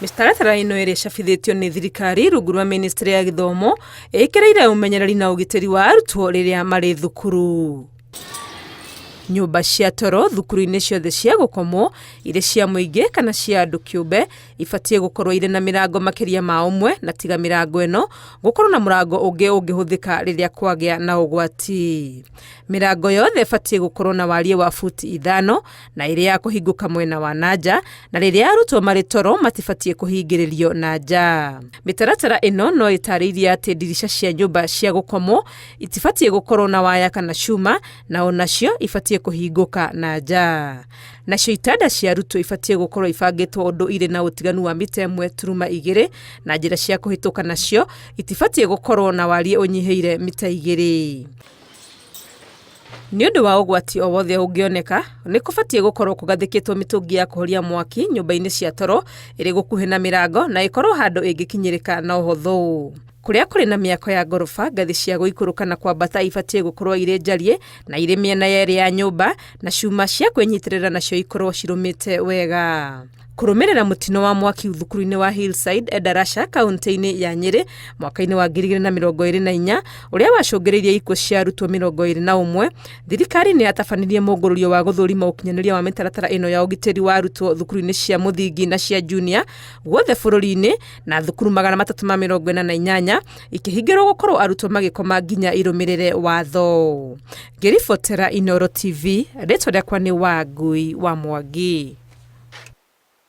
Mĩtaratara ĩno ĩrĩa ĩcabithĩtio nĩ thirikari rungu rwa ministry ya gĩthomo ĩkĩrĩire ũmenyereri na ũgitĩri wa arutwo rĩrĩa marĩ thukuru. Nyũmba cia toro thukuru-inĩ ciothe cia gũkomwo irĩ cia mũingĩ kana cia andũ kĩũmbe ibatiĩ gũkorwo irĩ na mĩrango makĩria ma ũmwe na tiga mĩrango ĩno gũkorwo na mũrango ũngĩ ũngĩhũthĩka rĩrĩa kwagĩa na ũgwati. Mĩrango yothe ĩbatiĩ gũkorwo na wariĩ wa buti ithano na ĩrĩ ya kũhingũka mwena wa na nja na rĩrĩa arutwo marĩ toro matibatiĩ kũhingĩrĩrio na nja. Mĩtaratara ĩno no ĩtarĩirie atĩ ndirica cia nyũmba cia gũkomwo itibatiĩ gũkorwo na waya kana cuma na o nacio ibatiĩ kũhingũka na nja. Nacio itanda cia arutwo ibatiĩ gũkorwo ibangĩtwo ũndũ irĩ na ũtiganu wa mita 1.2 na njĩra cia kũhĩtũka nacio itibatiĩ gũkorwo na wariĩ ũnyihĩire mita 2. Nĩ ũndũ wa ũgwati o wothe ũngĩoneka, nĩ kũbatiĩ gũkorwo kũgathĩkĩtwo mĩtũngi ya kũhoria mwaki nyũmba-inĩ cia toro ĩrĩ gũkuhĩ na mĩrango na ĩkorwo handũ ĩngĩkinyĩrĩka na ũhũthũ. Kũrĩa kũrĩ na mĩako ya ngoroba, ngathĩ cia gũikũrũka na kwambata ibatiĩ gũkorwo irĩ njariĩ na irĩ mĩena yerĩ ya nyũmba na cuma cia kwĩnyitĩrĩra nacio ikorwo cirũmĩte wega. Kũrũmĩrĩra mũtino wa mwaki thukuru-inĩ wa Hillside Endarasha kaunti-inĩ ya Nyĩrĩ mwaka-inĩ wa 2024 ũrĩa wacũngĩrĩirie ikuũ cia arutwo 21, thirikari nĩ yatabanirie mũngũrũrio wa gũthũrima ũkinyanĩria wa mĩtaratara ĩno ya ũgitĩri wa arutwo thukuru-inĩ cia mũthingi na cia junior guothe bũrũri-inĩ na thukuru 348 ikĩhingĩrwo gũkorwo arutwo magĩkoma nginya irũmĩrĩre watho. Ngĩribotera Inooro TV, rĩtwa rĩakwa nĩ Wangui wa Mwangi.